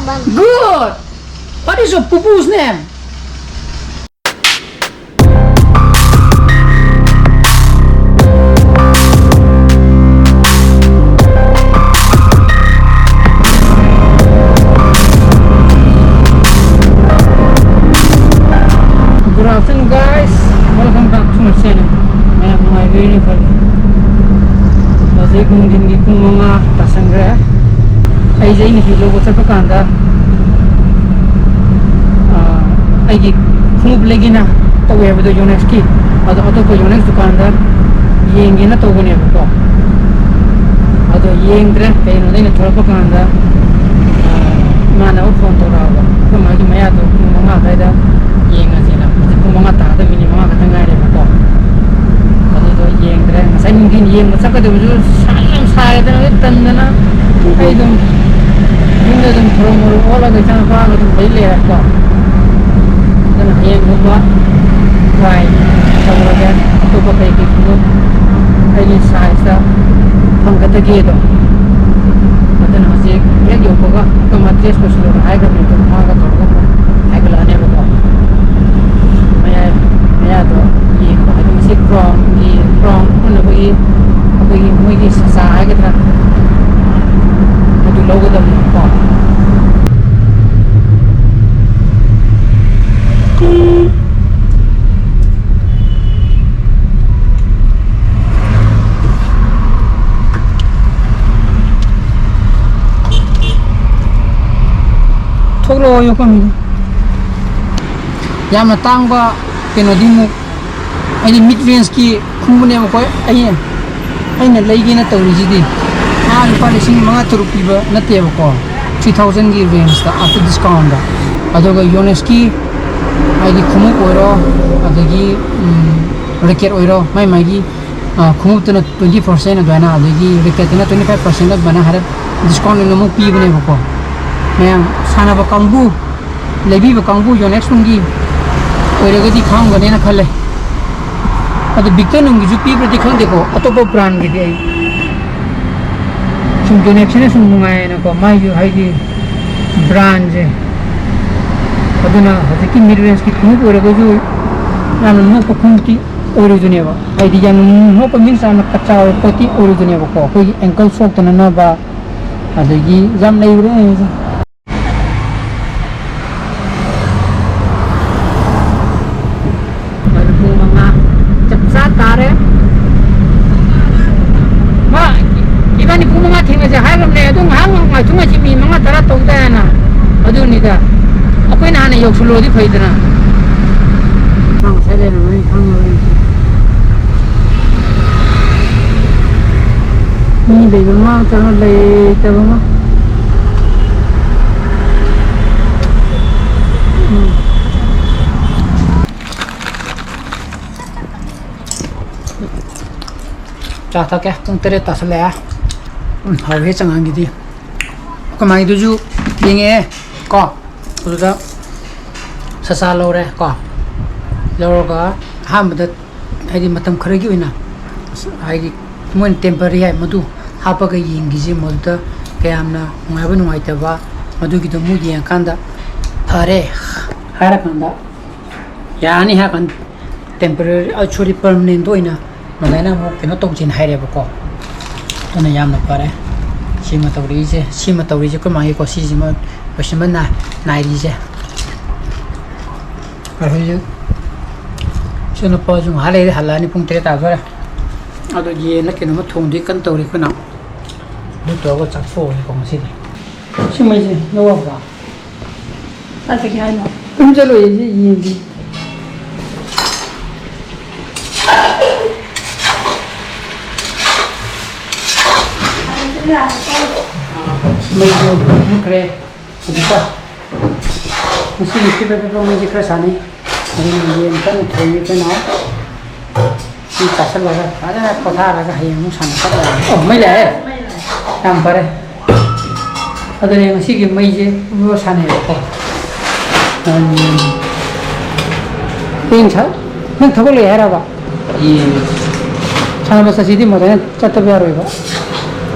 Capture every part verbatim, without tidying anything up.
Good. What is your poo-poo's name? Good afternoon, guys. Welcome back to my channel. ꯃꯌꯥꯝ ꯅꯨꯡꯉꯥꯏꯕꯤꯔꯤꯕ꯭ꯔꯥ? ꯍꯧꯖꯤꯛ ꯅꯨꯡꯊꯤꯟꯒꯤ ꯄꯨꯡ ꯃꯉꯥ ꯇꯥꯁꯟꯈ꯭ꯔꯦ꯫ ꯑꯩꯁꯦ ꯑꯩ ꯅꯨꯄꯤ ꯂꯧꯕ ꯆꯠꯄ ꯀꯥꯟꯗ, ꯑꯥ, ꯑꯩꯒꯤ ꯈꯣꯡꯎꯞ ꯂꯩꯒꯦꯅ ꯇꯧꯋꯦ ꯍꯥꯏꯕꯗꯣ, ꯌꯣꯅꯦꯛꯁꯀꯤ, ꯑꯗꯣ ꯑꯇꯣꯞꯄ ꯌꯣꯅꯦꯛꯁ ꯗꯨꯀꯥꯟꯗ ꯌꯦꯡꯒꯦꯅ ꯇꯧꯕꯅꯦꯕꯀꯣ꯫ ꯑꯗꯣ ꯌꯦꯡꯗ꯭ꯔꯦ꯫ ꯀꯩꯅꯣꯗ ꯑꯩꯅ ꯊꯣꯛꯂꯛꯄ ꯀꯥꯟꯗ, ꯑꯥ, ꯏꯃꯥꯟꯅꯕ ꯐꯣꯟ ꯇꯧꯔꯛꯑꯕ, ꯑꯩꯈꯣꯏ ꯃꯥꯒꯤ ꯃꯌꯥꯗꯣ ꯄꯨꯡ ꯃꯉꯥ ꯑꯗꯨꯋꯥꯏꯗ ꯌꯦꯡꯉꯁꯦꯅ꯫ ꯍꯧꯖꯤꯛ ꯄꯨꯡ ꯃꯉꯥ ꯇꯥꯗ ꯃꯤꯅꯤꯠ ꯃꯉꯥ ꯈꯛꯇ ꯉꯥꯏꯔꯦꯕꯀꯣ꯫ ꯑꯗꯨꯗꯣ ꯌꯦꯡꯗ꯭ꯔꯦ꯫ ꯉꯁꯥꯏ ꯅꯨꯡꯊꯤꯜ ꯌꯦꯡꯕ ꯆꯠꯀꯗꯕꯁꯨ ꯁꯥ ꯌꯥꯝ ꯁꯥꯏꯗꯅ ꯑꯩ ꯇꯟꯗꯅ, ꯑꯩ ꯑꯗꯨꯝ ꯌꯨꯝꯗ ꯑꯗꯨꯝ ꯊꯔꯣ ꯃꯔꯣ ꯑꯣꯜꯂꯒ ꯏꯆꯥꯅꯨꯄꯥꯒ ꯑꯗꯨꯝ ꯂꯩ ꯂꯩꯔꯦꯀꯣ꯫ ꯑꯗꯨꯅ ꯍꯌꯦꯡꯒꯨꯝꯕ try ꯇꯧꯔꯒꯦ꯫ ꯑꯇꯣꯞꯄ ꯀꯩ ꯀꯩ ꯈꯣꯡꯎꯞ ꯑꯩꯒꯤ size ꯇ ꯐꯪꯒꯗꯒꯦꯗꯣ꯫ ꯑꯗꯨꯅ ꯍꯧꯖꯤꯛ ꯍꯦꯛ ꯌꯧꯕꯒ ꯑꯩꯈꯣꯏ ꯃꯥ dress ꯂꯣꯏꯁꯤꯜꯂꯣꯅ ꯍꯥꯏꯈ꯭ꯔꯕꯅꯤ꯫ ꯑꯗꯨꯝ ꯃꯥꯒ ꯇꯧꯔꯒ ꯑꯃꯨꯛ ꯍꯥꯏꯒꯠꯂꯛꯑꯅꯦꯕꯀꯣ꯫ ꯃꯌꯥꯏ, ꯃꯌꯥꯗꯣ ꯌꯦꯡꯕ ꯍꯥꯏꯗꯤ ꯃꯁꯤ crown ꯒꯤ, crown ꯄꯨꯟꯅ ꯑꯩꯈꯣꯏꯒꯤ, ꯑꯩꯈꯣꯏꯒꯤ ꯃꯣꯏꯒꯤ ꯁꯆꯥ ꯍꯥꯏꯒꯗ꯭ꯔꯥ, ꯑꯗꯨ ꯂꯧꯒꯗꯕꯅꯦꯕꯀꯣ꯫ ꯊꯣꯛꯂꯛꯑꯣ, ꯌꯣꯛꯐꯝꯗ꯫ ꯌꯥꯝꯅ ꯇꯥꯡꯕ ꯀꯩꯅꯣꯗꯤ ꯑꯃꯨꯛ, ꯍꯥꯏꯗꯤ mid range ꯀꯤ ꯈꯣꯡꯎꯞꯅꯦꯕꯀꯣ꯫ ꯑꯩ, ꯑꯩꯅ ꯂꯩꯒꯦꯅ ꯇꯧꯔꯤꯁꯤꯗꯤ ꯑꯥ ꯂꯨꯄꯥ ꯂꯤꯁꯤꯡ ꯃꯉꯥ ꯇꯔꯨꯛ ꯄꯤꯕ ꯅꯠꯇꯦꯕꯀꯣ, three thousand ꯒꯤ range ꯇ, after discount ꯇ꯫ ꯑꯗꯨꯒ ꯌꯣꯅꯦꯛꯁꯀꯤ ꯍꯥꯏꯗꯤ ꯈꯣꯡꯎꯞ ꯑꯣꯏꯔꯣ, ꯑꯗꯒꯤ, ꯎꯝ, racket ꯑꯣꯏꯔꯣ, ꯃꯥꯏ ꯃꯥꯏꯒꯤ, ꯑ, ꯈꯣꯡꯎꯞꯇꯨꯅ twenty percent ꯑꯗꯨꯃꯥꯏꯅ, ꯑꯗꯒꯤ racket ꯇꯨꯅ twenty five percent ꯑꯗꯨꯃꯥꯏꯅ ꯍꯥꯏꯔꯞ discount ꯑꯣꯏꯅ ꯑꯃꯨꯛ ꯄꯤꯕꯅꯦꯕꯀꯣ꯫ ꯃꯌꯥꯝ ꯁꯥꯟꯅꯕ ꯀꯥꯡꯕꯨ, ꯂꯩꯕꯤꯕ ꯀꯥꯡꯕꯨ ꯌꯣꯅꯦꯛꯁ ꯂꯣꯝꯒꯤ ꯑꯣꯏꯔꯒꯗꯤ ꯈꯪꯉꯝꯒꯅꯦꯅ ꯈꯜꯂꯦ꯫ ꯑꯗꯣ ꯕꯤꯛꯇꯟ ꯂꯣꯝꯒꯤꯁꯨ ꯄꯤꯕ꯭ꯔꯗꯤ ꯈꯪꯗꯦꯀꯣ, ꯑꯇꯣꯞꯄ brand ꯒꯤꯗꯤ꯫ ꯑꯩ ꯁꯨꯝ ꯌꯣꯅꯦꯛꯁꯤꯅ ꯁꯨꯝ ꯅꯨꯡꯉꯥꯏꯌꯦꯅꯀꯣ, ꯃꯥꯏꯁꯨ ꯍꯥꯏꯗꯤ ꯕ꯭ꯔꯥꯟꯁꯦ꯫ ꯑꯗꯨꯅ ꯍꯧꯖꯤꯛꯀꯤ ꯃꯤꯗ ꯔꯦꯟꯖꯀꯤ ꯈꯣꯡꯎꯞ ꯑꯣꯏꯔꯒꯁꯨ ꯌꯥꯝꯅ ꯅꯣꯞꯄ ꯈꯣꯡꯎꯞꯇꯤ ꯑꯣꯏꯔꯣꯏꯗꯣꯏꯅꯦꯕ꯫ ꯍꯥꯏꯗꯤ ꯌꯥꯝꯅ ꯅꯣꯞꯄ ꯃꯤꯟꯁ ꯌꯥꯝꯅ ꯀꯠ ꯆꯥꯕ ꯄꯣꯠꯇꯤ ꯑꯣꯏꯔꯣꯏꯗꯣꯏꯅꯦꯕꯀꯣ꯫ ꯑꯩꯈꯣꯏꯒꯤ ꯑꯦꯡꯀꯜ ꯁꯣꯛꯇꯅꯅꯕ, ꯑꯗꯒꯤ ꯌꯥꯝ ꯂꯩꯕ꯭ꯔꯥ ꯌꯦꯡꯉꯁꯦ꯫ ꯄꯨꯡ ꯃꯉꯥ ꯆꯞ ꯆꯥ ꯇꯥꯔꯦ꯫ ꯃꯥ, ꯏꯕꯥꯅꯤ ꯄꯨꯡ ꯃꯉꯥ ꯊꯦꯡꯅꯁꯦ ꯍꯥꯏꯔꯕꯅꯦ, ꯑꯗꯨ ꯉꯥꯏꯍꯥꯛ ꯉꯥꯏꯊꯣꯛ ꯉꯥꯏꯁꯤ ꯃꯤꯅꯤꯠ ꯃꯉꯥ ꯇꯔꯥ ꯇꯧꯗꯦ ꯍꯥꯏꯅ꯫ ꯑꯗꯨꯅꯤꯗ, ꯑꯩꯈꯣꯏꯅ ꯍꯥꯟꯅ ꯌꯧꯁꯜꯂꯨꯔꯗꯤ ꯐꯩꯗꯅ꯫ ꯃꯥ ꯉꯁꯥꯏ ꯂꯩꯔꯝꯃꯅꯤ ꯈꯪꯉꯔꯣꯏ꯫ ꯃꯤ ꯂꯩꯕ ꯃꯥ ꯅꯠꯇ꯭ꯔꯒ ꯂꯩꯇꯕ ꯑꯃ꯫ ꯎꯝ꯫ ꯆꯥ ꯊꯛꯀꯦ꯫ ꯄꯨꯡ ꯇꯔꯦꯠ ꯇꯥꯁꯜꯂꯛꯑꯦ꯫ ꯎꯝ, ꯍꯥꯎꯔꯦ ꯆꯉꯥꯡꯒꯤꯗꯤ꯫ ꯑꯩꯈꯣꯏ ꯃꯥꯒꯤꯗꯨꯁꯨ ꯌꯦꯡꯉꯛꯑꯦ ꯀꯣ꯫ ꯑꯗꯨꯗ ꯁꯆꯥ ꯂꯧꯔꯦ ꯀꯣ꯫ ꯂꯧꯔꯒ ꯑꯍꯥꯟꯕꯗ, ꯍꯥꯏꯗꯤ, ꯃꯇꯝ ꯈꯔꯒꯤ ꯑꯣꯏꯅ, ꯍꯥꯏꯗꯤ, ꯃꯣꯏꯅ ꯇꯦꯝꯄꯔꯔꯤ ꯍꯥꯏ, ꯃꯗꯨ ꯍꯥꯞꯄꯒ ꯌꯦꯡꯈꯤꯁꯦ, ꯃꯗꯨꯗ ꯀꯌꯥꯝꯅ ꯅꯨꯡꯉꯥꯏꯕ ꯅꯨꯡꯉꯥꯏꯇꯕ, ꯃꯗꯨꯒꯤꯗꯣ ꯑꯃꯨꯛ ꯌꯦꯡꯉꯀꯥꯟꯗ ꯐꯔꯦ ꯍꯥꯏꯔꯀꯥꯟꯗ, ꯌꯥꯅꯤ ꯍꯥꯏꯔꯀꯥꯟꯗ ꯇꯦꯝꯄꯔꯔꯤ, ꯁꯣꯔꯤ, ꯄꯔꯃꯅꯦꯟꯗ ꯑꯣꯏꯅ ꯃꯗꯥꯏꯅ ꯑꯃꯨꯛ ꯀꯩꯅꯣ ꯇꯧꯁꯦꯅ ꯍꯥꯏꯔꯦꯕꯀꯣ꯫ ꯑꯗꯨꯅ ꯌꯥꯝꯅ ꯐꯔꯦ꯫ ꯁꯤꯃ ꯇꯧꯔꯤꯁꯦ, ꯁꯤꯃ ꯇꯧꯔꯤꯁꯦ ꯑꯩꯈꯣꯏ ꯃꯥꯒꯤꯀꯣ, ꯁꯤꯁꯤꯃ ꯂꯣꯏꯁꯤꯟꯕ ꯅꯥꯏ-, ꯅꯥꯏꯔꯤꯁꯦ꯫ ꯑꯩꯈꯣꯏꯁꯨ ꯏꯆꯟꯅꯨꯄꯥꯁꯨ ꯉꯥꯏꯍꯥꯛ ꯂꯩꯔꯗꯤ ꯍꯜꯂꯛꯑꯅꯤ, ꯄꯨꯡ ꯇꯔꯦꯠ ꯇꯥꯗꯣꯔꯦ꯫ ꯑꯗꯣ ꯌꯦꯟꯅ ꯀꯩꯅꯣꯝꯃ ꯊꯣꯡꯗꯣꯏ ꯀꯟꯅ ꯇꯧꯔꯤ ꯑꯩꯈꯣꯏꯅ꯫ ꯑꯗꯨ ꯇꯧꯔꯒ ꯆꯥꯊꯣꯛꯑꯒꯦꯀꯣ ꯉꯁꯤꯗꯤ꯫ ꯁꯤ ꯃꯩꯁꯦ ꯂꯧꯔꯕ꯭ꯔꯥ? ꯀꯥꯏ ꯆꯠꯀꯦ ꯍꯥꯏꯅꯣ? ꯀꯩꯝ ꯆꯠꯂꯣꯏꯌꯦ, ꯁꯤ ꯌꯦꯡꯒꯦ꯫ ꯃꯩꯁꯨ ꯃꯨꯠꯈ꯭ꯔꯦ꯫ ꯍꯧꯖꯤꯛꯀꯣ ꯉꯁꯤꯒꯤ ꯐꯤꯕꯝ ꯐꯤꯕꯝ ꯃꯩꯁꯦ ꯈꯔ ꯁꯥꯟꯅꯩ꯫ ꯑꯗꯨꯅ ꯌꯦꯟ ꯀꯟꯅ ꯊꯣꯡꯉꯤ ꯑꯩꯈꯣꯏꯅ꯫ ꯁꯤ ꯆꯥꯁꯤꯜꯂꯒ ꯐꯖꯅ ꯄꯣꯊꯥꯔꯒ ꯍꯌꯦꯡ ꯑꯃꯨꯛ ꯁꯥꯟꯅ ꯆꯠꯂꯒꯦ꯫ ꯑꯣ, ꯃꯩ ꯂꯥꯛꯑꯦ? ꯌꯥꯝ ꯐꯔꯦ꯫ ꯑꯗꯨꯅꯦ ꯉꯁꯤꯒꯤ ꯃꯩꯁꯦ ꯄꯨꯔꯥ ꯁꯥꯟꯅꯩꯕꯀꯣ꯫ ꯎꯝ꯫ ꯍꯌꯦꯡ ꯁꯥ-, ꯅꯪ ꯊꯕꯛ ꯂꯩ ꯍꯥꯏꯔꯕ? ꯌꯦꯡꯉꯦ꯫ ꯁꯥꯟꯅꯕ ꯆꯠꯁꯤꯗꯤ ꯃꯗꯥꯏꯅ ꯆꯠꯇꯕ ꯌꯥꯔꯣꯏꯕ꯫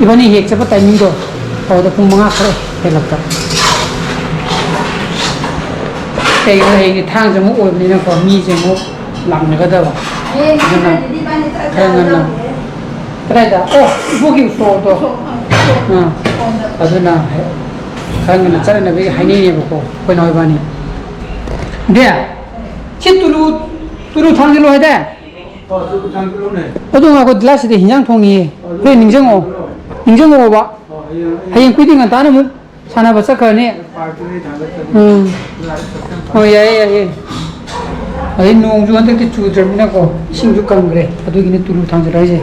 ꯏꯕꯥꯅꯤ ꯍꯦꯛ ꯆꯠꯄ ꯇꯥꯏꯃꯤꯡꯗꯣ ꯑꯗꯨꯗ ꯄꯨꯡ ꯃꯉꯥ ꯈꯔ ꯍꯦꯜꯂꯛꯄ꯫ ꯀꯩꯒꯤꯅꯣ ꯍꯌꯦꯡꯗꯤ ꯊꯥꯡꯖ ꯑꯃꯨꯛ ꯑꯣꯏꯕꯅꯤꯅꯀꯣ, ꯃꯤꯁꯦ ꯑꯃꯨꯛ ꯂꯥꯛꯅꯒꯗꯕ꯫ ꯑꯗꯨꯅ ꯈꯔ ꯉꯟꯅ꯫ ꯀꯗꯥꯏꯗ? ꯑꯣ, ꯏꯕꯣꯛꯀꯤ ꯎꯁꯣꯞꯇꯣ꯫ ꯑꯥ꯫ ꯑꯗꯨꯅ ꯈꯔ ꯉꯟꯅ ꯆꯠꯅꯅꯕꯒꯤ ꯍꯥꯏꯅꯩꯌꯦꯕꯀꯣ, ꯑꯩꯈꯣꯏ ꯅꯥꯎ ꯏꯕꯥꯅꯤ꯫ ꯗꯦ, ꯁꯤ ꯇꯨꯂꯨ, ꯇꯨꯂꯨ ꯊꯥꯡꯖꯤꯜꯂꯣ ꯍꯥꯏꯗꯥꯏ? ꯑꯗꯨ ꯉꯥꯏꯈꯣ, ꯂꯥꯁꯤꯗ ꯍꯤꯟꯖꯥꯡ ꯊꯣꯡꯉꯤꯌꯦ꯫ ꯍꯣꯔꯦꯟ ꯅꯤꯡꯁꯤꯡꯉꯛꯑꯣ꯫ ꯅꯤꯡꯁꯤꯡꯉꯛꯑꯣꯕ꯫ ꯍꯌꯦꯡ ꯑꯩꯈꯣꯏꯗꯤ ꯉꯟꯇꯥꯅ ꯑꯃꯨꯛ ꯁꯥꯟꯅꯕ ꯆꯠꯈ꯭ꯔꯅꯤ꯫ ꯎꯝ꯫ ꯍꯣꯏ, ꯌꯥꯏꯌꯦ, ꯌꯥꯏꯌꯦ꯫ ꯑꯗꯩ ꯅꯣꯡꯁꯨ ꯍꯟꯗꯛꯇꯤ ꯆꯨꯗ꯭ꯔꯕꯅꯤꯅꯀꯣ, ꯏꯁꯤꯡꯁꯨ ꯀꯪꯈ꯭ꯔꯦ꯫ ꯑꯗꯨꯒꯤꯅꯤ ꯇꯨꯂꯨ ꯊꯥꯡꯖꯤꯜꯂꯛꯏꯁꯦ꯫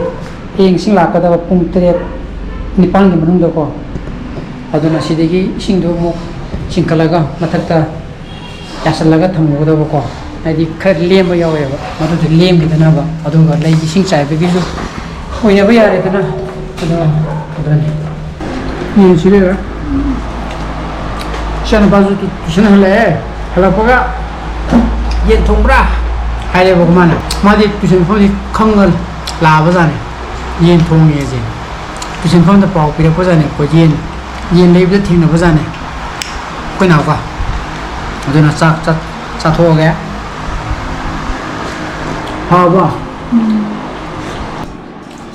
ꯍꯌꯦꯡ ꯏꯁꯤꯡ ꯂꯥꯛꯀꯗꯕ ꯄꯨꯡ ꯇꯔꯦꯠ, ꯅꯤꯄꯥꯟꯒꯤ ꯃꯅꯨꯡꯗꯀꯣ꯫ ꯑꯗꯨꯅ ꯁꯤꯗꯒꯤ ꯏꯁꯤꯡꯗꯣ ꯑꯃꯨꯛ ꯆꯤꯡꯈꯠꯂꯒ ꯃꯊꯛꯇ ꯌꯥꯁꯜꯂꯒ ꯊꯝꯃꯨꯒꯗꯕꯀꯣ꯫ ꯍꯥꯏꯗꯤ ꯈꯔ ꯂꯦꯝꯕ ꯌꯥꯎꯋꯦꯕ, ꯃꯗꯨꯗꯤ ꯂꯦꯝꯈꯤꯗꯅꯕ꯫ ꯑꯗꯨꯒ ꯂꯩ ꯏꯁꯤꯡ ꯆꯥꯏꯕꯒꯤꯁꯨ ꯑꯣꯏꯅꯕ ꯌꯥꯔꯦꯗꯅ꯫ ꯑꯗꯣ ꯑꯗꯨꯅꯤ꯫ ꯌꯦꯟꯁꯤ ꯂꯩꯔꯦ꯫ ꯏꯆꯥꯅꯨꯄꯥꯁꯨ ꯇꯨ-, ꯇꯨꯏꯁꯟ ꯍꯜꯂꯛꯑꯦ꯫ ꯍꯜꯂꯛꯄꯒ "ꯌꯦꯟ ꯊꯣꯡꯕ꯭ꯔꯥ?" ꯍꯥꯏꯔꯦꯕꯀꯣ ꯃꯥꯅ꯫ ꯃꯥꯗꯤ ꯇꯨꯏꯁꯟ ꯃꯐꯝꯗꯤ ꯈꯪꯉ ꯂꯥꯛꯑꯕꯖꯥꯠꯅꯤ꯫ ꯌꯦꯟ ꯊꯣꯡꯉꯦꯁꯦ꯫ ꯇꯨꯏꯁꯟ ꯃꯐꯝꯗ ꯄꯥꯎ ꯄꯤꯔꯛꯄꯖꯥꯠꯅꯤ꯫ ꯑꯩꯈꯣꯏ ꯌꯦꯟ, ꯌꯦꯟ ꯂꯩꯕꯗ ꯊꯦꯡꯅꯕꯖꯥꯠꯅꯤ ꯑꯩꯈꯣꯏ ꯅꯥꯎꯒ꯫ ꯑꯗꯨꯅ ꯆꯥꯛ ꯆꯥ-, ꯆꯥꯊꯣꯛꯑꯒꯦ꯫ ꯍꯥꯎꯕ꯭ꯔꯣ?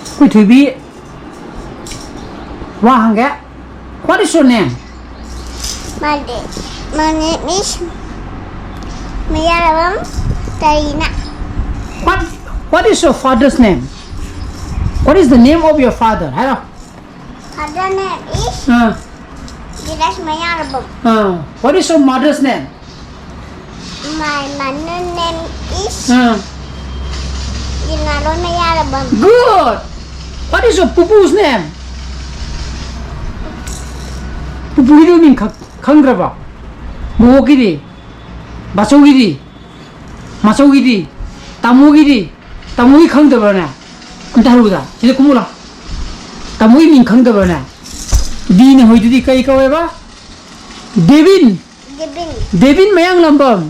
ꯑꯩꯈꯣꯏ ꯊꯣꯏꯕꯤ, ꯋꯥ ꯍꯪꯒꯦ꯫ What is your name? My name, my name is Mayarabam Tarina. What, what is your father's name? What is the name of your father? ꯍꯥꯏꯔꯣ꯫ Father name is ah. Biraj Mayarabam. Ah. What is your mother's name? My mother name is ah. Dinaro Mayarabam. Good. What is your pupu's name? ꯄꯨꯄꯨꯒꯤꯗꯨ ꯃꯤꯡ ꯈꯪ-, ꯈꯪꯗ꯭ꯔꯕꯣ? ꯕꯣꯕꯣꯛꯀꯤꯗꯤ? ꯕꯥꯆꯧꯒꯤꯗꯤ? ꯃꯥꯆꯧꯒꯤꯗꯤ? ꯇꯥꯃꯣꯒꯤꯗꯤ? ꯇꯥꯃꯣꯒꯤ ꯈꯪꯗꯕ꯭ꯔꯥꯅꯦ? ꯑꯝꯇ ꯍꯥꯏꯔꯨꯗ꯫ ꯁꯤꯗ ꯀꯨꯝꯃꯨ ꯂꯥꯎ꯫ ꯇꯥꯃꯣꯒꯤ ꯃꯤꯡ ꯈꯪꯗꯕ꯭ꯔꯥꯅꯦ? ꯗꯤꯅ ꯍꯣꯏꯗꯨꯗꯤ ꯀꯩ ꯀꯧꯋꯦꯕ? ꯗꯦꯕꯤꯟ꯫ ꯗꯦꯕꯤꯟ꯫ ꯗꯦꯕꯤꯟ ꯃꯌꯥꯡꯂꯝꯕꯝ꯫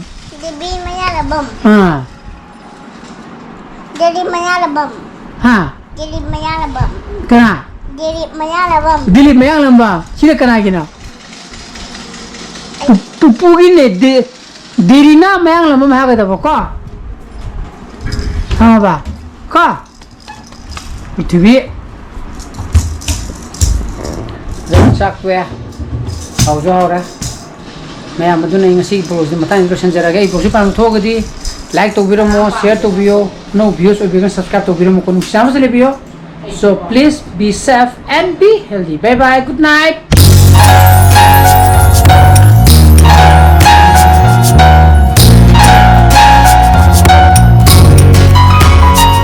ꯗꯦꯕꯤꯟ ꯃꯌꯥꯡꯂꯝꯕꯝ꯫ ꯑꯥ꯫ ꯗꯦꯕꯤꯟ ꯃꯌꯥꯡꯂꯝꯕꯝ꯫ ꯍꯥ? ꯗꯤꯂꯤꯞ ꯃꯌꯥꯡꯂꯝꯕꯝ꯫ ꯀꯅꯥ? ꯗꯤꯂꯤꯞ ꯃꯌꯥꯡꯂꯝꯕꯝ꯫ ꯗꯤꯂꯤꯞ ꯃꯌꯥꯡꯂꯝꯕꯝ꯫ ꯁꯤꯅ ꯀꯅꯥꯒꯤꯅꯣ? ꯄꯨ-, ꯄꯨꯄꯨꯒꯤꯅꯦ, ꯗꯤ-, ꯗꯦꯔꯤꯅ ꯃꯌꯥꯡꯂꯝꯕꯝ ꯍꯥꯏꯒꯗꯕ ꯀꯣ꯫ ꯈꯪꯉꯕ? ꯀꯣ? ꯄ꯭ꯔꯤꯊꯤꯕꯤ꯫ ꯆꯥꯛ ꯇꯣꯛꯑꯦ꯫ ꯍꯥꯎꯁꯨ ꯍꯥꯎꯔꯦ꯫ ꯃꯌꯥꯝ ꯑꯗꯨꯅ ꯑꯩ ꯉꯁꯤꯒꯤ vlogꯁꯤ ꯃꯇꯥꯡꯁꯤꯗ ꯂꯣꯏꯁꯤꯟꯖꯔꯒꯦ꯫ ꯑꯩ vlogꯁꯤ ꯄꯥꯝꯅ ꯊꯣꯛꯑꯒꯗꯤ like ꯇꯧꯕꯤꯔꯝꯃꯣ, share ꯇꯧꯕꯤꯌꯣ꯫ ꯑꯅꯧꯕ viewers ꯑꯣꯏꯕꯤꯔꯒꯅ subscribe ꯇꯧꯕꯤꯔꯝꯃꯣꯀꯣ꯫ ꯅꯨꯡꯁꯤ ꯆꯥꯟꯅꯕꯁꯨ ꯂꯩꯕꯤꯌꯣ꯫ So please be safe and be healthy. Bye bye. Good night.